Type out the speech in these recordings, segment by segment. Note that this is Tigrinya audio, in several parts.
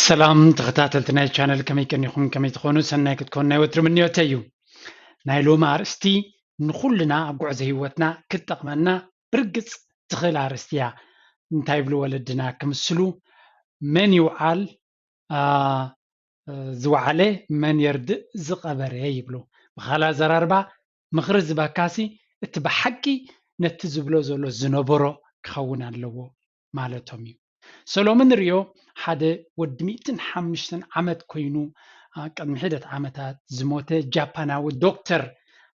ሰላም ተኸታተልቲ ናይ ቻነል፣ ከመይ ቀኒኹም? ከመይ ትኾኑ? ሰናይ ክትኮኑ ናይ ወትሪ ምንዮተይ እዩ። ናይ ሎሚ ኣርእስቲ ንኹልና ኣብ ጉዕዞ ህይወትና ክጠቕመና ብርግጽ ትኽእል ኣርእስቲ እያ። እንታይ ይብሉ ወለድና ክምስሉ፣ መን ይውዓል ዝወዓለ፣ መን የርድእ ዝቐበረ ይብሉ። ብኻልእ ኣዘራርባ፣ ምኽሪ ዝበካሲ እቲ ብሓቂ ነቲ ዝብሎ ዘሎ ዝነበሮ ክኸውን ኣለዎ ማለቶም እዩ። ሰሎሚ ንሪኦ ሓደ ወዲ ሚእትን ሓሙሽተን ዓመት ኮይኑ ቅድሚ ሒደት ዓመታት ዝሞተ ጃፓናዊ ዶክተር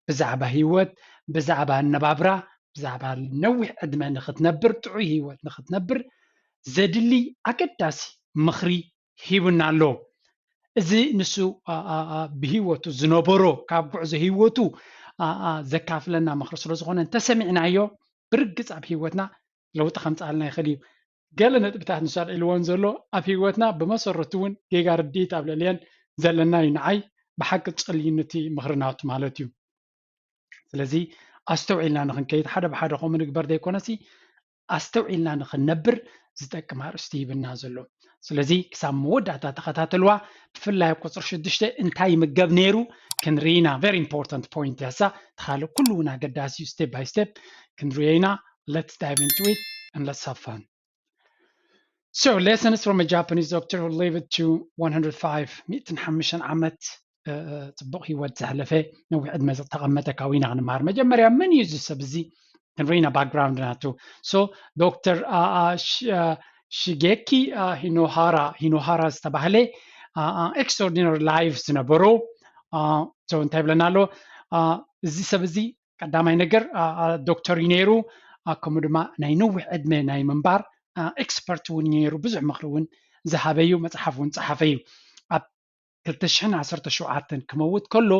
ብዛዕባ ህይወት፣ ብዛዕባ ኣነባብራ፣ ብዛዕባ ነዊሕ ዕድመ ንኽትነብር፣ ጥዑይ ህይወት ንኽትነብር ዘድሊ ኣገዳሲ ምኽሪ ሂቡና ኣሎ። እዚ ንሱ ብህይወቱ ዝነበሮ፣ ካብ ጉዕዞ ህይወቱ ዘካፍለና ምኽሪ ስለ ዝኾነ እንተሰሚዕናዮ፣ ብርግጽ ኣብ ህይወትና ለውጢ ከምጽኣልና ይኽእል እዩ። ገለ ነጥብታት ንሱ ኣልዒልዎን ዘሎ ኣብ ህይወትና ብመሰረቱ እውን ጌጋ ርድኢት ኣብ ልዕሊየን ዘለና እዩ። ንዓይ ብሓቂ ጸልዩኒ እቲ ምኽሪ ናቱ ማለት እዩ። ስለዚ ኣስተውዒልና ንኽንከይድ፣ ሓደ ብሓደ ከምኡ ንግበር ዘይኮነሲ ኣስተውዒልና ንኽንነብር ዝጠቅም ኣርእስቲ ሂብና ዘሎ። ስለዚ ክሳብ መወዳእታ ተኸታተልዋ። ብፍላይ ኣብ ቁፅሪ ሽዱሽተ እንታይ ይምገብ ነይሩ ክንርኢና፣ very important point ያሳ፣ ተኻልእ ኩሉ እውን ኣገዳሲ እዩ። Step by step ክንርዮ ኢና። Let's dive into it and let's have fun. So, lessons from a Japanese doctor who lived to one hundred five, ሚእትን ሓሙሽተን ዓመት ጽቡቕ ህይወት ዘሕለፈ፣ ነዊሕ ዕድመ ዝተቐመጠ ካብ ኢና ክንመሃር። መጀመርያ መን እዩ እዚ ሰብ እዚ? ክንርኢና ባክግራውንድ ናቱ። So ዶክተር ሽጌኪ ሂኖሃራ፣ ሂኖሃራ ዝተባህለ ኤክስትራኦርዲነሪ ላይፍ ዝነበሮ፣ so እንታይ ይብለና ኣሎ? እዚ ሰብ እዚ ቀዳማይ ነገር ዶክተር እዩ ነይሩ። ከምኡ ድማ ናይ ነዊሕ ዕድመ ናይ ምንባር ኤክስፐርት እውን ነይሩ። ብዙሕ ምኽሪ እውን ዝሃበ እዩ። መፅሓፍ እውን ፀሓፈ እዩ። ኣብ ክልተ ሽሕን ዓሰርተ ሸውዓተን ክመውት ከሎ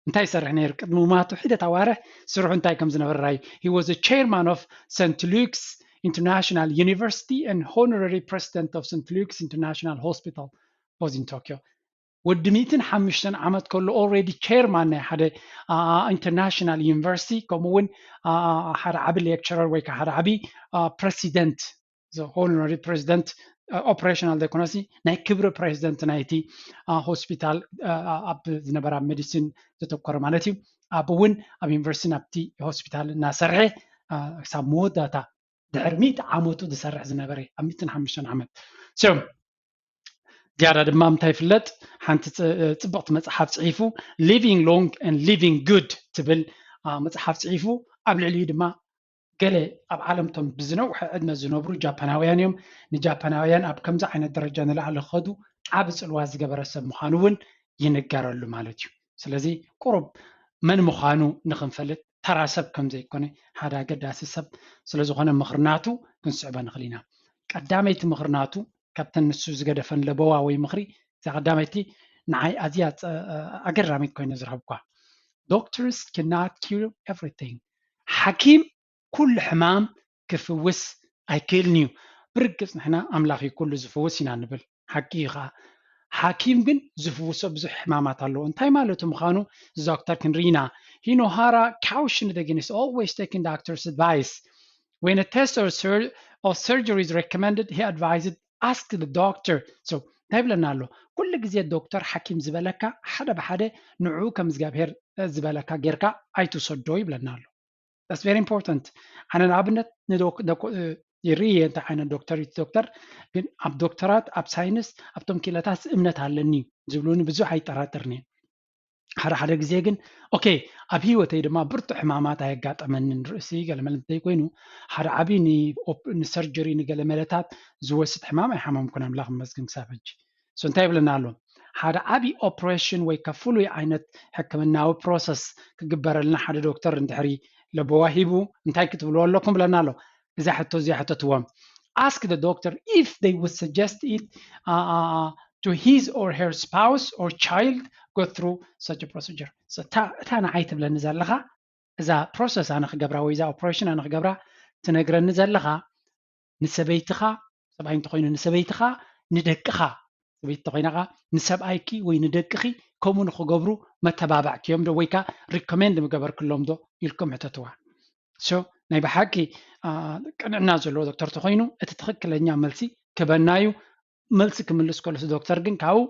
እንታይ ይሰርሕ ነይሩ? ቅድሚ ሙማቱ ሒደት ኣዋርሕ ስርሑ እንታይ ከም ዝነበረ ራእዩ። He was a chairman of Saint Luke's International University and honorary president of Saint Luke's International Hospital, both in Tokyo. ወዲ ሚእትን ሓሙሽተን ዓመት ከሎ ኦልሬዲ ቸርማን ናይ ሓደ ኢንተርናሽናል ዩኒቨርሲቲ፣ ከምኡ እውን ሓደ ዓቢ ሌክቸረር ወይ ከዓ ሓደ ዓቢ ፕረሲደንት፣ ሆኖራሪ ፕረዚደንት፣ ኦፕሬሽናል ዘይኮነሲ ናይ ክብሪ ፕረዚደንት ናይቲ ሆስፒታል፣ ኣብ ዝነበረ ኣብ ሜዲሲን ዘተኮረ ማለት እዩ። ኣብ እውን ኣብ ዩኒቨርሲቲን ኣብቲ ሆስፒታል እናሰርሐ ክሳብ መወዳእታ ድሕሪ ሚእቲ ዓመቱ ዝሰርሕ ዝነበረ ኣብ ሚእትን ሓሙሽተን ዓመት። So ዝያዳ ድማ እንታይ ይፍለጥ? ሓንቲ ጽብቕቲ መጽሓፍ ጽሒፉ፣ Living Long and Living Good ትብል መጽሓፍ ጽሒፉ። ኣብ ልዕሊኡ ድማ ገለ ኣብ ዓለም እቶም ብዝነውሐ ዕድመ ዝነብሩ ጃፓናውያን እዮም። ንጃፓናውያን ኣብ ከምዚ ዓይነት ደረጃ ንላዕሊ ክኸዱ ዓቢ ጽልዋ ዝገበረ ሰብ ምዃኑ እውን ይንገረሉ ማለት እዩ። ስለዚ ቁሩብ መን ምዃኑ ንኽንፈልጥ፣ ተራ ሰብ ከም ዘይኮነ፣ ሓደ ኣገዳሲ ሰብ ስለ ዝኾነ ምኽሪ ናቱ ክንስዕቦ ንኽእል ኢና። ቀዳመይቲ ምኽሪ ናቱ ካብተን ንሱ ዝገደፈን ለበዋ ወይ ምኽሪ፣ እዛ ቀዳመይቲ ንዓይ ኣዝያ ኣገራሚት ኮይነ ዝረኸብኳ። Doctors cannot cure everything. ሓኪም ኩሉ ሕማም ክፍውስ ኣይክእልን እዩ። ብርግጽ ንሕና ኣምላኽ እዩ ኩሉ ዝፍውስ ኢና ንብል። ሓቂ እዩ ኸዓ። ሓኪም ግን ዝፍውሶ ብዙሕ ሕማማት ኣለዎ። እንታይ ማለቱ ምዃኑ ዶክተር ክንርኢና። Hinohara cautioned against always taking doctor's advice. When a test or, sur or surgery is recommended, he advised, ask the doctor. So እንታይ ይብለና ኣሎ? ኩሉ ግዜ ዶክተር ሓኪም ዝበለካ ሓደ ብሓደ ንዕኡ ከም እግዚኣብሔር ዝበለካ ጌርካ ኣይትውሰዶ ይብለና ኣሎ። That's very important. ኣነ ንኣብነት ይርኢ እየ እንታይ ዓይነት ዶክተር እዩ ዶክተር፣ ግን ኣብ ዶክተራት፣ ኣብ ሳይንስ፣ ኣብቶም ክኢላታት እምነት ኣለኒ ዝብሉኒ ብዙሕ ኣይጠራጠርን እየ። ሓደ ሓደ ግዜ ግን ኦኬ፣ ኣብ ህይወተይ ድማ ብርቱዕ ሕማማት ኣየጋጠመንን፣ ርእሲ ገለመለ እንተይኮይኑ ሓደ ዓብዪ ንሰርጀሪ ንገለመለታት ዝወስድ ሕማም ኣይሓመምኩን፣ ኣምላኽ ይመስገን ክሳብ ሕጂ። So እንታይ ይብለና ኣሎ? ሓደ ዓቢ ኦፕሬሽን ወይ ከ ፍሉይ ዓይነት ሕክምናዊ ፕሮሰስ ክግበረልና ሓደ ዶክተር እንድሕሪ ለበዋ ሂቡ እንታይ ክትብልዎ ኣለኩም ብለና ኣሎ። እዛ ሕቶ እዚኣ ሕተትዎም። Ask the doctor if they would suggest it uh, uh, to his or her spouse or child go through such a procedure. So እታ ንዓይ ትብለኒ ዘለኻ እዛ ፕሮሰስ ኣነ ክገብራ ወይ እዛ ኦፕሬሽን ኣነ ክገብራ ትነግረኒ ዘለኻ ንሰበይትኻ፣ ሰብኣይ እንተኾይኑ ንሰበይትኻ፣ ንደቅኻ፣ ሰበይቲ እንተኾይና ኸዓ ንሰብኣይኪ ወይ ንደቅኺ ከምኡ ንኽገብሩ መተባባዕክዮም ዶ ወይ ከዓ ሪኮሜንድ ምገበርክሎም ዶ ኢልኩም ሕተትዋ። So ናይ ብሓቂ ቅንዕና ዘለዎ ዶክተር ተኾይኑ እቲ ትኽክለኛ መልሲ ክበና እዩ። መልሲ ክምልስ ከሎ እቲ ዶክተር ግን ካብኡ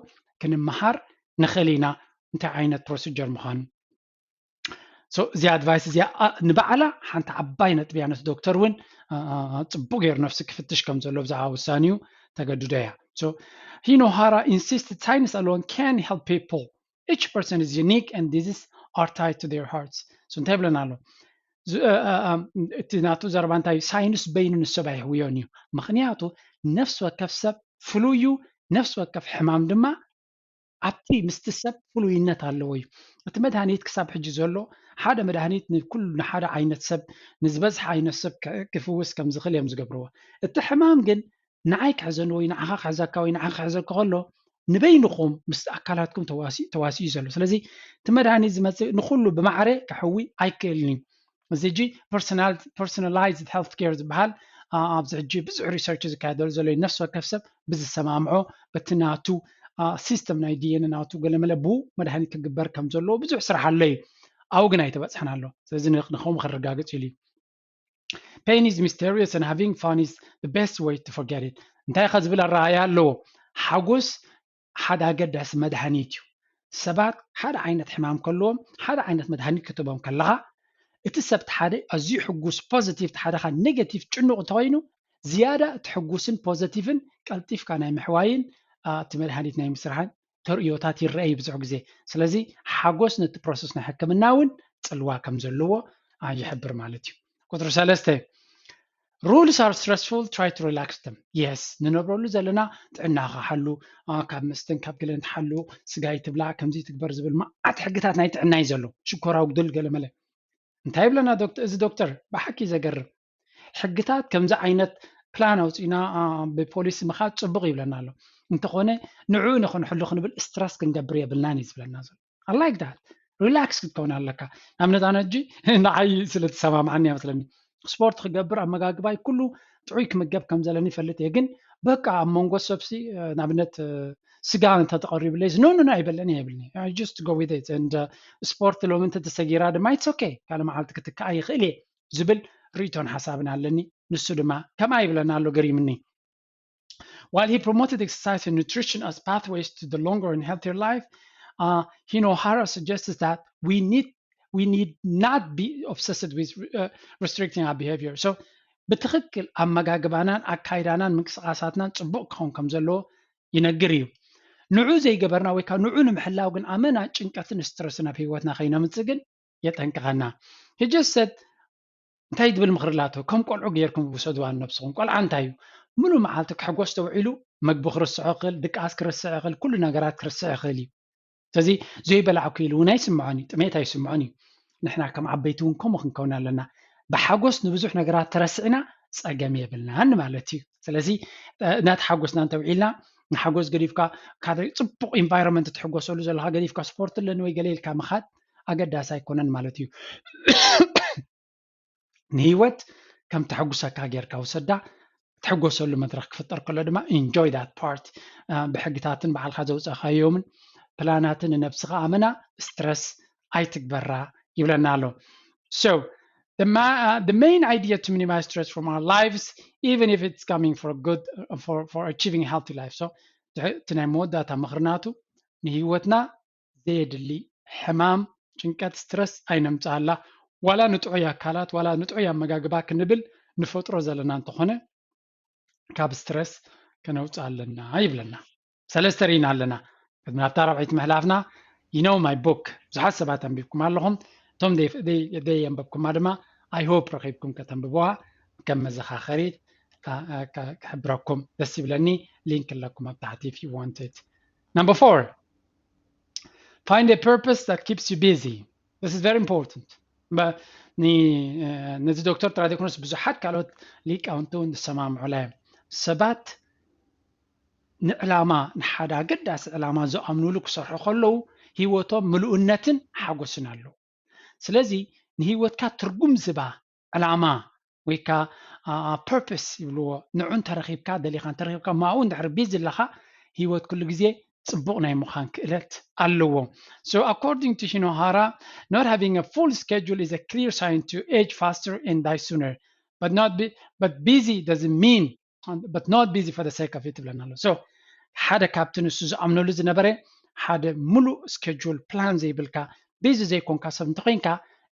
ክንመሃር ንኽእል ኢና እንታይ ዓይነት procedure ምዃኑ። So እዚኣ advice እዚኣ ንባዕላ ሓንቲ ዓባይ ነጥቢ እያ። ነቲ ዶክተር እውን ጽቡቅ ገይሩ ነፍሲ ክፍትሽ ከም ዘሎ ብዛዕባ ውሳኒኡ ተገድዶ እያ። So Hinohara insisted science alone can help people. Each person is unique and diseases are tied to their hearts. So እንታይ ይብለና ኣሎ? እቲ ናቱ ዘረባ እንታይ እዩ? ሳይንስ በይኑ ንሰብ ኣየህውዮን እዩ። ምክንያቱ ነፍሲ ወከፍ ሰብ ፍሉይ እዩ። ነፍሲ ወከፍ ሕማም ድማ ኣብቲ ምስቲ ሰብ ፍሉይነት ኣለዎ እዩ። እቲ መድሃኒት ክሳብ ሕጂ ዘሎ ሓደ መድሃኒት ንኩሉ ንሓደ ዓይነት ሰብ ንዝበዝሐ ዓይነት ሰብ ክፍውስ ከም ዝኽእል እዮም ዝገብርዎ። እቲ ሕማም ግን ንዓይ ክሕዘኒ ወይ ንዓኻ ክሕዘካ ወይ ንዓኻ ክሕዘካ ከሎ ንበይንኹም ምስ ኣካላትኩም ተዋሲኡ ዘሎ። ስለዚ እቲ መድሃኒት ዝመፅእ ንኩሉ ብማዕረ ክሕዊ ኣይክእልን እዩ። እዚ ሕጂ personalized health care ዝበሃል ኣብዚ ሕጂ ብዙሕ research ዝካየደሉ ዘሎ ነፍሲ ወከፍ ሰብ ብዝሰማምዖ በቲ ናቱ system ናይ D N A ናቱ ገለመለ ብኡ መድሃኒት ክግበር ከም ዘለዎ ብዙሕ ስራሕ ኣሎ እዩ። ኣብኡ ግን ኣይተበፅሐን ኣሎ። ስለዚ ንኸም ክረጋግፅ ኢሉ እዩ። Pain is mysterious and having fun is the best way to forget it. እንታይ ከ ዝብል ኣረኣእያ ኣለዎ? ሓጎስ ሓደ ኣገዳሲ መድሃኒት እዩ። ሰባት ሓደ ዓይነት ሕማም ከለዎም ሓደ ዓይነት መድሃኒት ክትቦም ከለኻ እቲ ሰብ ሓደ ኣዝዩ ሕጉስ positive ሓደ ካ negative ጭኑቕ እንተኮይኑ ዝያዳ እቲ ሕጉስን positive ን ቀልጢፍካ ናይ ምሕዋይን እቲ መድሃኒት ናይ ምስራሕን ተርእዮታት ይረኣይ ብዙሕ ግዜ። ስለዚ ሓጎስ ነቲ process ናይ ሕክምና እውን ፅልዋ ከም ዘለዎ ይሕብር ማለት እዩ። ቁፅሪ ሰለስተ rules are stressful, try to relax them. Yes ንነብረሉ ዘለና ጥዕናኻ ሓሉ፣ ካብ መስተን ካብ ገለን ትሓሉ፣ ስጋ ይትብላዕ፣ ከምዚ ትግበር ዝብል መዓት ሕግታት ናይ ጥዕና እዩ ዘሎ። ሽኮር ኣጉድል ገለ መለ እንታይ ይብለና እዚ ዶክተር? ብሓቂ ዘገርም ሕግታት ከምዚ ዓይነት ፕላን ኣውፂና ብፖሊሲ ምኻድ ፅቡቕ ይብለና ኣሎ። እንተኾነ ንዕኡ ንኽንሕሉ ክንብል stress ክንገብር የብልናን እዩ ዝብለና ዘሎ። I like that. Relax ክትከውን ኣለካ። ንኣብነት ኣነ ሕጂ ንዓይ ስለ ትሰማምዓኒ እያ መስለኒ። ስፖርት ክገብር ኣመጋግባይ ኩሉ ጥዑይ ክምገብ ከም ዘለኒ ይፈልጥ እየ። ግን በቃ ኣብ መንጎ ሰብሲ ንኣብነት ስጋ እንተተቐሪብለይ no no no ኣይበልዕን እየ ይብልኒ። I just go with it and ስፖርት ሎሚ እንተተሰጊራ ድማ it's okay ካልእ መዓልቲ ክትከኣ ይኽእል እየ ዝብል ርእይቶን ሓሳብን ኣለኒ። ንሱ ድማ ከምኣ ይብለና ኣሎ ገሪምኒ። While he promoted exercise and nutrition as pathways to the longer and healthier life, uh, Hinohara suggests that we need we need not be obsessed with uh, restricting our behavior. So ብትኽክል ኣመጋግባናን ኣካይዳናን ምንቅስቃሳትናን ፅቡቅ ክኸውን ከም ዘለዎ ይነግር እዩ። ንዑ ዘይገበርና ወይ ከዓ ንዑ ንምሕላው ግን ኣመና ጭንቀትን ስትረስን ኣብ ህይወትና ከይነምፅእ ግን የጠንቅቐና። He just said እንታይ ትብል ምኽሪ ኣላቶ? ከም ቆልዑ ጌርኩም ውሰድዋ ንነብስኹም። ቆልዓ እንታይ እዩ? ምሉእ መዓልቲ ክሕጎስ ተውዒሉ መግቢ ክርስዖ ይኽእል፣ ድቃስ ክርስዕ ይኽእል፣ ኩሉ ነገራት ክርስዕ ይኽእል እዩ። ስለዚ ዘይበላዕኩ ኢሉ እውን ኣይስምዖን እዩ፣ ጥሜት ኣይስምዖን እዩ። ንሕና ከም ዓበይቲ እውን ከምኡ ክንከውን ኣለና። ብሓጎስ ንብዙሕ ነገራት ተረሲዕና ፀገም የብልናን ማለት እዩ። ስለዚ እናተሓጎስና እንተውዒልና ንሓጎስ ገዲፍካ ካልእ ፅቡቕ environment ትሕጎሰሉ ዘለካ ገዲፍካ ስፖርት ኣለኒ ወይ ገለ ኢልካ ምኻድ ኣገዳሲ ኣይኮነን ማለት እዩ። ንህይወት ከም ተሐጉሰካ ጌርካ ውሰዳ። ትሕጎሰሉ መድረኽ ክፍጠር ከሎ ድማ enjoy that part። ብሕግታትን ባዕልካ ዘውፀእካዮምን ፕላናትን ንነብስኻ ኣመና ስትረስ ኣይትግበራ ይብለና ኣሎ። So the, ma- uh, the main idea to minimize stress from our lives, even if it's coming for good uh, for, for achieving a healthy life. So እቲ ናይ መወዳእታ ምኽርናቱ ንህይወትና ዘየድሊ ሕማም፣ ጭንቀት፣ ስትረስ ኣይነምፅኣላ። ዋላ ንጥዑይ ኣካላት ዋላ ንጥዑይ ኣመጋግባ ክንብል ንፈጥሮ ዘለና እንተኾነ ካብ ስትረስ ከነውፅእ ኣለና ይብለና። ሰለስተ ርኢና ኣለና። ቅድሚ ናብታ ራብዐይቲ ምሕላፍና you know my book ብዙሓት ሰባት ኣንቢብኩም ኣለኹም። እቶም ደይ- ደይ- ደየንበብኩማ ድማ I hope ረኺብኩም ከተንብብዋ ከም መዘኻኸሪ ካ- ካ- ክሕብረኩም ደስ ይብለኒ። ሊንክ ኣለኩም ኣብ ታሕቲ if you want it. Number four, find a purpose that keeps you busy. This is very important. But ን- ነዚ ዶክተር ጥራይ ዘይኮነስ ብዙሓት ካልኦት ሊቃውንቲ እውን ዝሰማምዑላ እዮም። ሰባት ንዕላማ ንሓደ ኣገዳሲ ዕላማ ዝኣምኑሉ ክሰርሑ ከለዉ ህይወቶም ምሉእነትን ሓጎስን ኣለዉ። ስለዚ ንህይወትካ ትርጉም ዝባ ዕላማ ወይ ከዓ purpose ይብልዎ ንዑ እንተረኺብካ ደሊኻ እንተረኺብካ ማኡ እንድሕር ቢዚ ኣለኻ ህይወት ኩሉ ግዜ ፅቡቕ ናይ ምዃን ክእለት ኣለዎ። So according to Hinohara, not having a full schedule is a clear sign to age faster and die sooner. But not be, but busy doesn't mean but not busy for the sake of it ትብለና ኣሎ። So ሓደ ካብቲ ንሱ ዝኣምነሉ ዝነበረ ሓደ ሙሉእ schedule plan ዘይብልካ ቢዚ ዘይኮንካ ሰብ እንተኮይንካ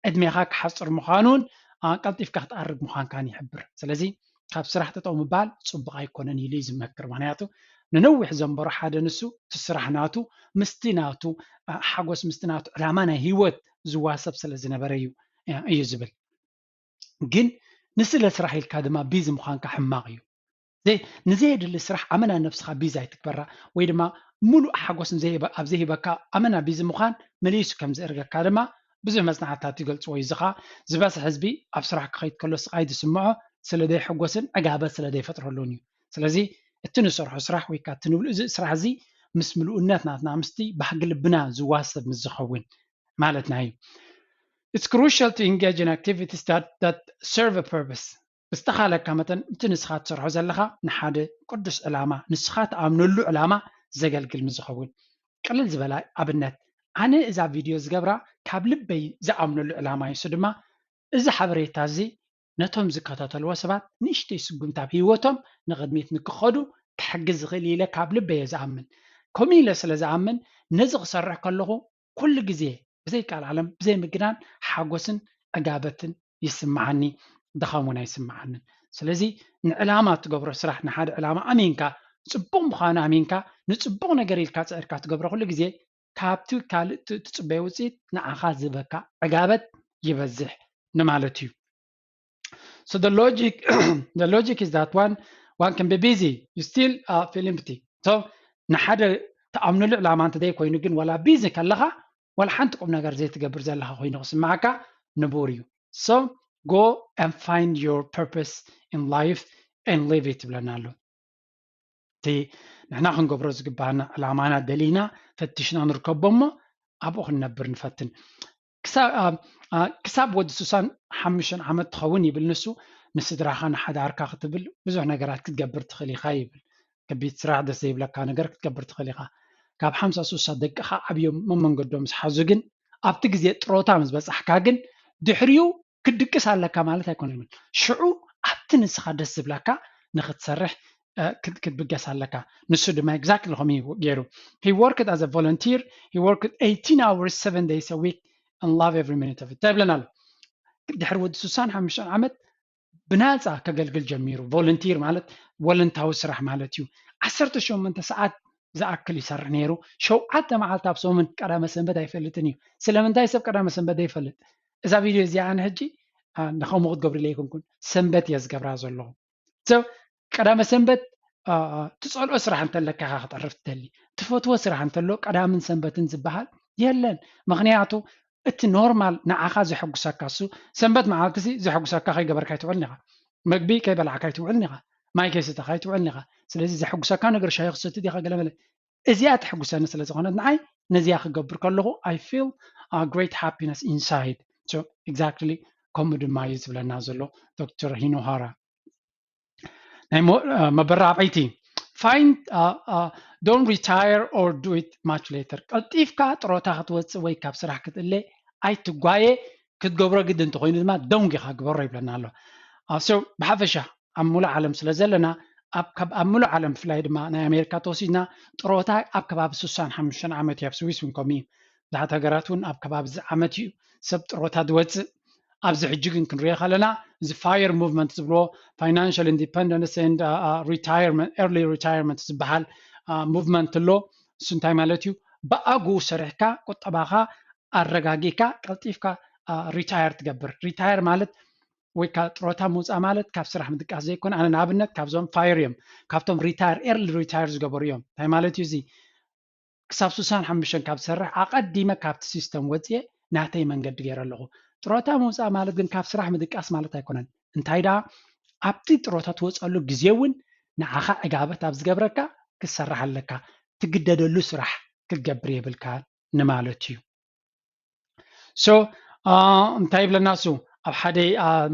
ዕድሜኻ ክሓፅር ምዃኑን ቀልጢፍካ ክትኣርግ ምዃንካን ይሕብር። ስለዚ ካብ ስራሕ ጠጠው ምባል ፅቡቅ ኣይኮነን ኢሉ እዩ ዝመክር። ምክንያቱ ንነዊሕ ዘንበሮ ሓደ ንሱ እቲ ስራሕ ናቱ ምስቲ ናቱ ሓጎስ ምስቲ ናቱ ዕላማ ናይ ህይወት ዝዋሰብ ስለ ዝነበረ እዩ እዩ ዝብል። ግን ንስለ ስራሕ ኢልካ ድማ ቢዚ ምዃንካ ሕማቕ እዩ። ንዘየድሊ ስራሕ ኣመና ነብስኻ ቢዚ ኣይትግበራ፣ ወይ ድማ ሙሉእ ሓጎስ ኣብ ዘይህበካ ኣመና ቢዚ ምዃን መሊሱ ከም ዘእርገካ ድማ ብዙሕ መፅናዕትታት ይገልፅዎ እዩ። እዚ ከዓ ዝበዝሕ ህዝቢ ኣብ ስራሕ ክኸይድ ከሎ ስቓይ ዝስምዖ ስለ ዘይሕጎስን ዕጋበት ስለ ዘይፈጥረሉን እዩ። ስለዚ እቲ ንሰርሖ ስራሕ ወይ ከዓ እቲ ንብልኡ ስራሕ እዚ ምስ ምሉእነት ናትና ምስቲ ባህጊ ልብና ዝዋሰብ ምስ ዝኸውን ማለትና እዩ። It's crucial to engage in activities that, that serve a purpose. ብዝተኻለካ መጠን እቲ ንስኻ ትሰርሖ ዘለኻ ንሓደ ቅዱስ ዕላማ ንስኻ ትኣምነሉ ዕላማ ዘገልግል ምስ ዝኸውን። ቅልል ዝበለ ኣብነት ኣነ እዛ ቪድዮ ዝገብራ ካብ ልበይ ዝኣምነሉ ዕላማ እዩ። እሱ ድማ እዚ ሓበሬታ እዚ ነቶም ዝከታተልዎ ሰባት ንእሽተይ ስጉምቲ ኣብ ህይወቶም ንቕድሚት ንክኸዱ ክሕግዝ ዝኽእል ኢለ ካብ ልበይ እየ ዝኣምን። ከምኡ ኢለ ስለ ዝኣምን ነዚ ክሰርሕ ከለኹ ኩሉ ግዜ ብዘይ ቃል ዓለም ብዘይ ምግናን ሓጎስን ዕጋበትን ይስምዓኒ፣ ድኻም እውን ኣይስምዓንን። ስለዚ ንዕላማ እትገብሮ ስራሕ ንሓደ ዕላማ ኣሚንካ ፅቡቕ ምዃኑ ኣሚንካ ንፅቡቕ ነገር ኢልካ ፅዕርካ ትገብሮ ኩሉ ግዜ ካብቲ ካልእ ትፅበዮ ውፅኢት ንዓኻ ዝህበካ ዕጋበት ይበዝሕ ንማለት እዩ። So the logic, the logic is that one, one can be busy, you still uh, feel empty. So ንሓደ ተኣምንሉ ዕላማ እንተ ዘይኮይኑ ግን ዋላ ቢዚ ከለኻ ዋላ ሓንቲ ቁም ነገር ዘይትገብር ዘለኻ ኮይኑ ክስምዓካ ንቡር እዩ። So go and find your purpose in life and live it ይብለና ኣሎ። እቲ ንሕና ክንገብሮ ዝግባና ዕላማና ደሊና ፈቲሽና ንርከቦ እሞ ኣብኡ ክንነብር ንፈትን። ክሳብ ወዲ ስሳን ሓሙሽተን ዓመት ትኸውን ይብል ንሱ። ንስድራኻ ንሓዳርካ ክትብል ብዙሕ ነገራት ክትገብር ትኽእል ኢኻ ይብል። ከቢድ ስራሕ ደስ ዘይብለካ ነገር ክትገብር ትኽእል ኢኻ። ካብ ሓምሳ ሱሳ ደቅኻ ዓብዮም መመንገዶም ዝሓዙ ግን ኣብቲ ግዜ ጥሮታ ምስ በፃሕካ ግን ድሕሪኡ ክትድቅስ ኣለካ ማለት ኣይኮነን። ሽዑ ኣብቲ ንስኻ ደስ ዝብለካ ንክትሰርሕ ክትብገስ ኣለካ። ንሱ ድማ exactly ከምኡ ገይሩ። He worked as a volunteer, he worked eighteen hours, seven days a week and love every minute of it። እንታይ ይብለና ኣሎ? ድሕሪ ወዲ ስሳን ሓሙሽተን ዓመት ብናፃ ከገልግል ጀሚሩ። ቮለንቲር ማለት ወለንታዊ ስራሕ ማለት እዩ። ዓሰርተ ሸሞንተ ሰዓት ዝኣክል ይሰርሕ ነይሩ። ሸውዓተ መዓልቲ ኣብ ሰሙን ቀዳመ ሰንበት ኣይፈልጥን እዩ። ስለምንታይ ሰብ ቀዳመ ሰንበት ዘይፈልጥ? እዛ ቪድዮ እዚኣ ኣነ ሕጂ ንከምኡ ክትገብርለ ኣይኮንኩን፣ ሰንበት እየ ዝገብራ ዘለኹ። ቀዳመ ሰንበት ትፀልኦ ስራሕ እንተለካ ኢኻ ክጠርፍ ትደሊ። ትፈትዎ ስራሕ እንተሎ ቀዳምን ሰንበትን ዝበሃል የለን። ምክንያቱ እቲ ኖርማል ንዓኻ ዘሐጉሰካ እሱ ሰንበት መዓልቲ ሲ ዘሐጉሰካ ከይገበርካ ኣይትውዕልን ኢኻ። መግቢ ከይበላዕካ ኣይትውዕልን ኢኻ። ማይ ከይሰተኻ ኣይትውዕልን ኢኻ። ስለዚ ዘሐጉሰካ ነገር ሻሂ ክሰቲ ዲኻ ገለመለ እዚኣ ተሐጉሰኒ ስለ ዝኾነት ንዓይ ነዚኣ ክገብር ከለኹ I feel great happiness inside። So exactly ከምኡ ድማ እዩ ዝብለና ዘሎ ዶክተር ሂኖሃራ። ናይ መበራብዒቲ find don't retire or do it much later። ቀልጢፍካ ጥሮታ ክትወፅእ ወይ ካብ ስራሕ ክትእለ ኣይትጓየ። ክትገብሮ ግድ እንተኮይኑ ድማ ደንጉኻ ግበሮ ይብለና ኣሎ። ብሓፈሻ ኣብ ሙሉእ ዓለም ስለ ዘለና ኣብ ሙሉእ ዓለም ብፍላይ ድማ ናይ ኣሜሪካ ተወሲድና ጥሮታ ኣብ ከባቢ ስሳን ሓሙሽተን ዓመት እዩ። ኣብ ስዊስ እውን ከምኡ እዩ። ብዙሓት ሃገራት እውን ኣብ ከባቢ እዚ ዓመት እዩ ሰብ ጥሮታ ዝወፅእ። ኣብዚ ሕጂ ግን ክንሪኦ ከለና እዚ fire movement ዝብልዎ financial independence and retirement, early retirement ዝበሃል movement ኣሎ። እሱ እንታይ ማለት እዩ? ብኣግኡ ሰሪሕካ ቁጠባኻ ኣረጋጊካ ቀልጢፍካ retire ትገብር። Retire ማለት ወይ ከዓ ጥሮታ ምውፃእ ማለት ካብ ስራሕ ምድቃስ ዘይኮነ ኣነ ንኣብነት ካብዞም fire እዮም፣ ካብቶም retire early retire ዝገበሩ እዮም። እንታይ ማለት እዩ እዚ? ክሳብ ስሳን ሓሙሽተን ካብ ዝሰርሕ ኣቐዲመ ካብቲ ሲስተም ወፅየ ናተይ መንገዲ ገይረ ኣለኹ። ጥሮታ ምውፃእ ማለት ግን ካብ ስራሕ ምድቃስ ማለት ኣይኮነን። እንታይ ደኣ ኣብቲ ጥሮታ ትወፀሉ ግዜ እውን ንዓኻ ዕጋበት ኣብ ዝገብረካ ክትሰርሕ ኣለካ። ትግደደሉ ስራሕ ክትገብር የብልካ ንማለት እዩ። So እንታይ ይብለና እሱ ኣብ ሓደ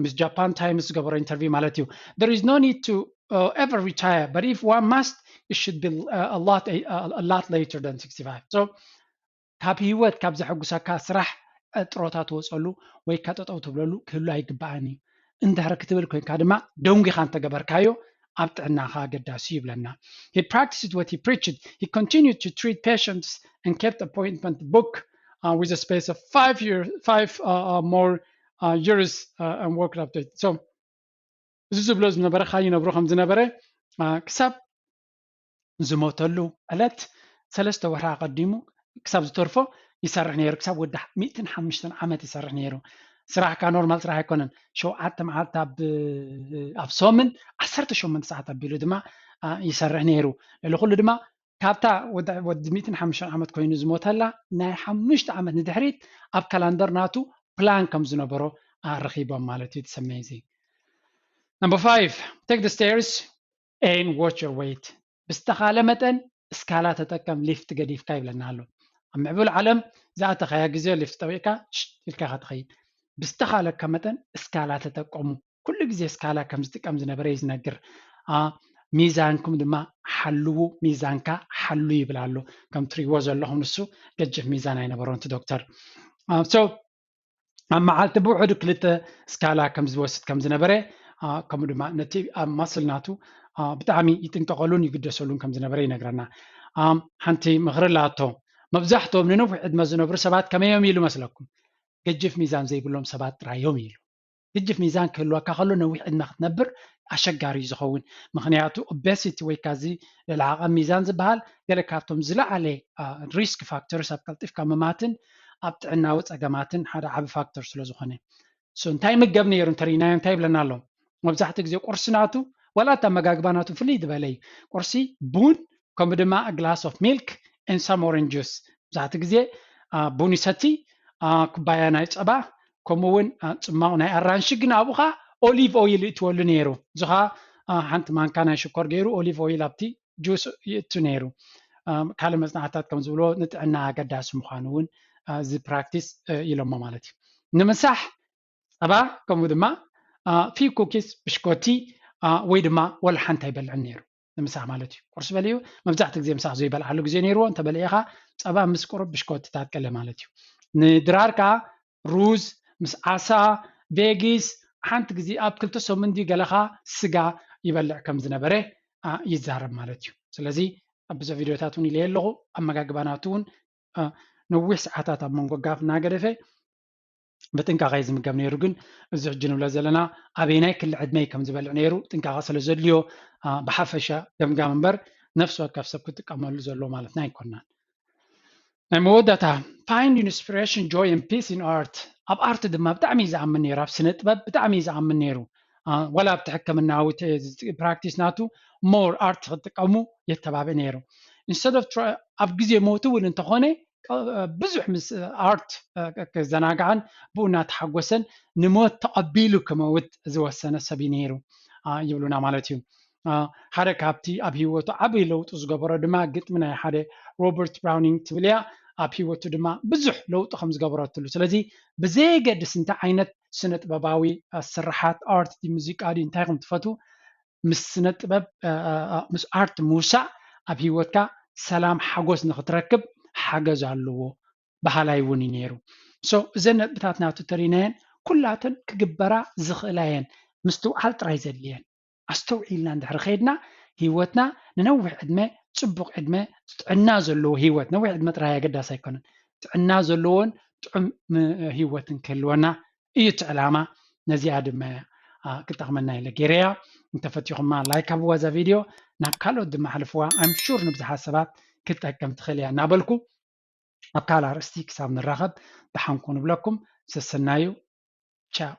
ምስ ጃፓን ታይምስ ዝገበሮ ኢንተርቪው ማለት እዩ። There is no need to ever retire, but if one must, it should be a lot, a lot later than sixty-five. So ካብ ህይወት ካብ ዘሐጉሰካ ስራሕ ጥሮታ ትወፀሉ ወይ ከዓ ጠጠው ትብለሉ ክህሉ ኣይግባእን እዩ። እንድሕር ክትብል ኮይንካ ድማ ደንጉኻ እንተገበርካዮ ኣብ ጥዕናኻ ኣገዳሲ ይብለና። He practiced what he preached. He continued to treat patients and kept appointment book uh, with a space of five years, five uh, uh, more uh, years uh, and worked up to it. So እዚ ዝብሎ ዝነበረ ካብ ይነብሮ ከም ዝነበረ ክሳብ ዝሞተሉ ዕለት ሰለስተ ወርሒ ኣቐዲሙ ክሳብ ዝተርፎ ይሰርሕ ነይሩ። ክሳብ ወዲ ሚእትን ሓሙሽተን ዓመት ይሰርሕ ነይሩ። ስራሕካ ኖርማል ስራሕ ኣይኮነን። ሸውዓተ መዓልቲ ኣብ ኣብ ሰሙን ዓሰርተ ሸሞንተ ሰዓት ኣቢሉ ድማ ይሰርሕ ነይሩ። ልዕሊ ኩሉ ድማ ካብታ ወዲ ሚእትን ሓሙሽተን ዓመት ኮይኑ ዝሞተላ ናይ ሓሙሽተ ዓመት ንድሕሪት ኣብ ካላንደር ናቱ ፕላን ከም ዝነበሮ ረኺቦም ማለት እዩ። It's amazing. Number five, take the stairs and watch your weight. ብዝተኻለ መጠን እስካላ ተጠቀም፣ ሊፍት ገዲፍካ ይብለና ኣሎ። ኣብ ምዕቡል ዓለም ዝኣተኻያ ግዜ ሊፍት ጠዊቕካ ኢልካ ኢኻ ትኸይድ። ብዝተኻለካ መጠን እስካላ ተጠቀሙ። ኩሉ ግዜ እስካላ ከም ዝጥቀም ዝነበረ እዩ ዝነግር። ሚዛንኩም ድማ ሓልዉ፣ ሚዛንካ ሓሉ ይብል ኣሎ። ከም ትሪእዎ ዘለኹም ንሱ ገጅፍ ሚዛን ኣይነበሮን እቲ ዶክተር። So ኣብ መዓልቲ ብውሕዱ ክልተ እስካላ ከም ዝወስድ ከም ዝነበረ ከምኡ ድማ ነቲ ኣብ ማስል ናቱ ብጣዕሚ ይጥንቀቐሉን ይግደሰሉን ከም ዝነበረ ይነግረና። ሓንቲ ምኽሪ ኣላቶ። መብዛሕትኦም ንነዊሕ ዕድመ ዝነብሩ ሰባት ከመይ እዮም ኢሉ መስለኩም? ገጅፍ ሚዛን ዘይብሎም ሰባት ጥራይ እዮም ኢሉ። ገጅፍ ሚዛን ክህልወካ ከሎ ነዊሕ ዕድመ ክትነብር ኣሸጋሪ እዩ ዝኸውን። ምክንያቱ ኦቤሲቲ ወይ ካዚ ልዕሊ ዓቐን ሚዛን ዝበሃል ገለ ካብቶም ዝለዓለ ሪስክ ፋክተርስ ኣብ ቀልጢፍካ ምማትን ኣብ ጥዕናዊ ፀገማትን ሓደ ዓቢ ፋክተር ስለ ዝኾነ። So እንታይ ምገብ ነይሩ እንተሪእናዮ እንታይ ይብለና ኣሎ? መብዛሕትኡ ግዜ ቁርሲ ናቱ ዋላ እቲ ኣመጋግባ ናቱ ፍልይ ዝበለ እዩ። ቁርሲ ቡን ከምኡ ድማ a glass of milk and some orange juice። መብዛሕትኡ ግዜ ቡን ይሰቲ፣ ኩባያ ናይ ፀባ ከምኡ እውን ፅማቕ ናይ ኣራንሺ፣ ግን ኣብኡ ከዓ ኦሊቭ ኦይል ይእትወሉ ነይሩ። እዚ ከዓ ሓንቲ ማንካ ናይ ሽኮር ገይሩ ኦሊቭ ኦይል ኣብቲ ጁስ ይእቱ ነይሩ። ካልእ መፅናዕትታት ከም ዝብልዎ ንጥዕና ኣገዳሲ ምዃኑ እውን እዚ ፕራክቲስ ኢሎሞ ማለት እዩ። ንምሳሕ ፀባ ከምኡ ድማ ፊው ኩኪስ ብሽኮቲ ወይ ድማ ወላ ሓንቲ ኣይበልዕን ነይሩ። ንምሳሕ ማለት እዩ። ቁርሲ በሊዑ መብዛሕትኡ ግዜ ምሳሕ ዘይበልዓሉ ግዜ ነይርዎ። እንተበሊዕኻ ፀባ ምስ ቁሩብ ብሽኮትታት ገለ ማለት እዩ። ንድራር ከዓ ሩዝ ምስ ዓሳ፣ ቬጊስ፣ ሓንቲ ግዜ ኣብ ክልተ ሰሙን ድዩ ገለኻ ስጋ ይበልዕ ከም ዝነበረ ይዛረብ ማለት እዩ። ስለዚ ኣብዚ ቪድዮታት እውን ኢለ ኣለኹ። ኣመጋግባ ናቱ እውን ነዊሕ ሰዓታት ኣብ መንጎ ጋፍ እናገደፈ ብጥንቃቐ እዩ ዝምገብ ነይሩ። ግን እዚ ሕጂ ንብሎ ዘለና ኣበየናይ ክሊ ዕድመ እዩ ከም ዝበልዕ ነይሩ ጥንቃቐ ስለ ዘድልዮ ብሓፈሻ ገምጋም እምበር ነፍሲ ወከፍ ሰብ ክጥቀመሉ ዘለዎ ማለትና ኣይኮናን። ናይ መወዳእታ፣ find inspiration, joy and peace in art። ኣብ ኣርት ድማ ብጣዕሚ እዩ ዝኣምን ነይሩ። ኣብ ስነ ጥበብ ብጣዕሚ እዩ ዝኣምን ነይሩ። ዋላ ኣብቲ ሕክምናዊ ፕራክቲስ ናቱ ሞር ኣርት ክጥቀሙ የተባብዕ ነይሩ። Instead of ኣብ ግዜ ሞቱ እውን እንተኾነ ብዙሕ ምስ ኣርት ክዘናጋዕን ብኡ እናተሓጎሰን ንሞት ተቐቢሉ ክመውት ዝወሰነ ሰብ እዩ ነይሩ ይብሉና ማለት እዩ። ሓደ ካብቲ ኣብ ህይወቱ ዓብዪ ለውጢ ዝገበሮ ድማ ግጥሚ ናይ ሓደ ሮበርት ብራውኒንግ ትብል እያ። ኣብ ህይወቱ ድማ ብዙሕ ለውጢ ከም ዝገበረትሉ። ስለዚ ብዘየገድስ እንታይ ዓይነት ስነ ጥበባዊ ስርሓት ኣርት ድዩ ሙዚቃ ድዩ እንታይ ከም ትፈቱ ምስ ስነ ጥበብ ምስ ኣርት ምውሳእ ኣብ ህይወትካ ሰላም ሓጎስ ንክትረክብ ሓገዝ ኣለዎ በሃላይ እውን እዩ ነይሩ። So እዘን ነጥብታት ናቱ ተሪናየን ኩላተን ክግበራ ዝኽእላ እየን። ምስትውዓል ጥራይ ዘድልየን። ኣስተውዒልና እንድሕሪ ከይድና ህይወትና ንነዊሕ ዕድመ ፅቡቕ ዕድመ ጥዕና ዘለዎ ህይወት፣ ነዊሕ ዕድመ ጥራይ ኣገዳሲ ኣይኮነን፣ ጥዕና ዘለዎን ጥዑም ህይወትን ክህልወና እዩ እቲ ዕላማ። ነዚኣ ድማ ክጠቕመና ኢለ ገይረያ። እንተፈቲኹማ ላይክ ሃብዋ እዛ ቪድዮ፣ ናብ ካልኦት ድማ ኣሕልፍዋ። I'm sure ንብዙሓት ሰባት ክትጠቅም ትኽእል እያ እናበልኩ ኣብ ካልእ ኣርእስቲ ክሳብ ንራኸብ ደሓን ኩኑ እብለኩም። ሰሰናዩ። ቻው።